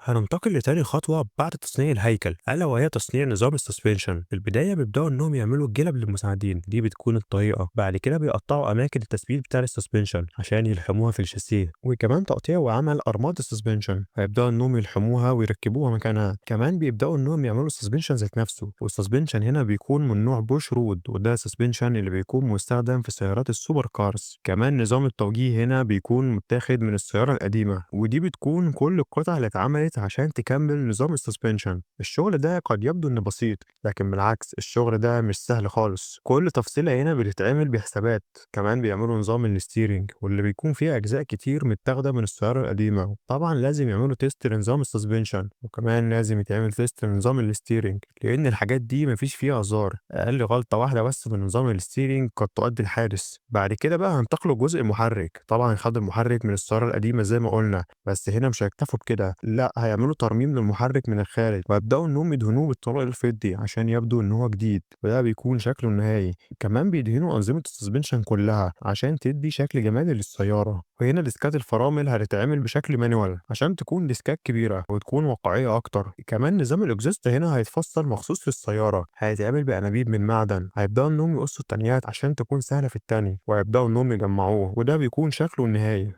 هننتقل لتاني خطوة بعد تصنيع الهيكل، ألا وهي تصنيع نظام ال suspension. في البداية بيبدأوا إنهم يعملوا الجلب للمساعدين، دي بتكون الطريقة. بعد كده بيقطعوا أماكن التثبيت بتاع ال suspension عشان يلحموها في الشاسيه، وكمان تقطيع وعمل أرماد ال suspension، هيبدأوا إنهم يلحموها ويركبوها مكانها. كمان بيبدأوا إنهم يعملوا ال suspension ذات نفسه، وال suspension هنا بيكون من نوع push rod، وده suspension اللي بيكون مستخدم في سيارات ال super cars. كمان نظام التوجيه هنا بيكون متاخد من السيارة القديمة، ودي بتكون كل القطع اللي اتعملت عشان تكمل نظام ال suspension. الشغل ده قد يبدو انه بسيط، لكن بالعكس الشغل ده مش سهل خالص. كل تفصيلة هنا بتتعمل بحسابات. كمان بيعملوا نظام ال steering، واللي بيكون فيه أجزاء كتير متاخدة من السيارة القديمة. طبعا لازم يعملوا test لنظام ال suspension، وكمان لازم يتعمل test لنظام ال steering، لأن الحاجات دي مفيش فيها هزار. أقل غلطة واحدة بس من نظام ال steering قد تؤدي لحادث. بعد كده بقى هنتقلوا لجزء المحرك. طبعا خدوا المحرك من السيارة القديمة زي ما قلنا، بس هنا مش هيكتفوا بكده، لا، هيعملوا ترميم للمحرك من الخارج، ويبدأوا إنهم يدهنوه بالطلاء الفضي عشان يبدو إن هو جديد، وده بيكون شكله النهائي. كمان بيدهنوا أنظمة ال suspension كلها عشان تدي شكل جمالي للسيارة. وهنا ديسكات الفرامل هتتعمل بشكل manual عشان تكون ديسكات كبيرة وتكون واقعية أكتر. كمان نظام ال exhaust هنا هيتفصل مخصوص للسيارة، هيتعمل بأنابيب من معدن. هيبدأوا إنهم يقصوا التنيات عشان تكون سهلة في التاني، وهيبدأوا إنهم يجمعوه، وده بيكون شكله النهائي.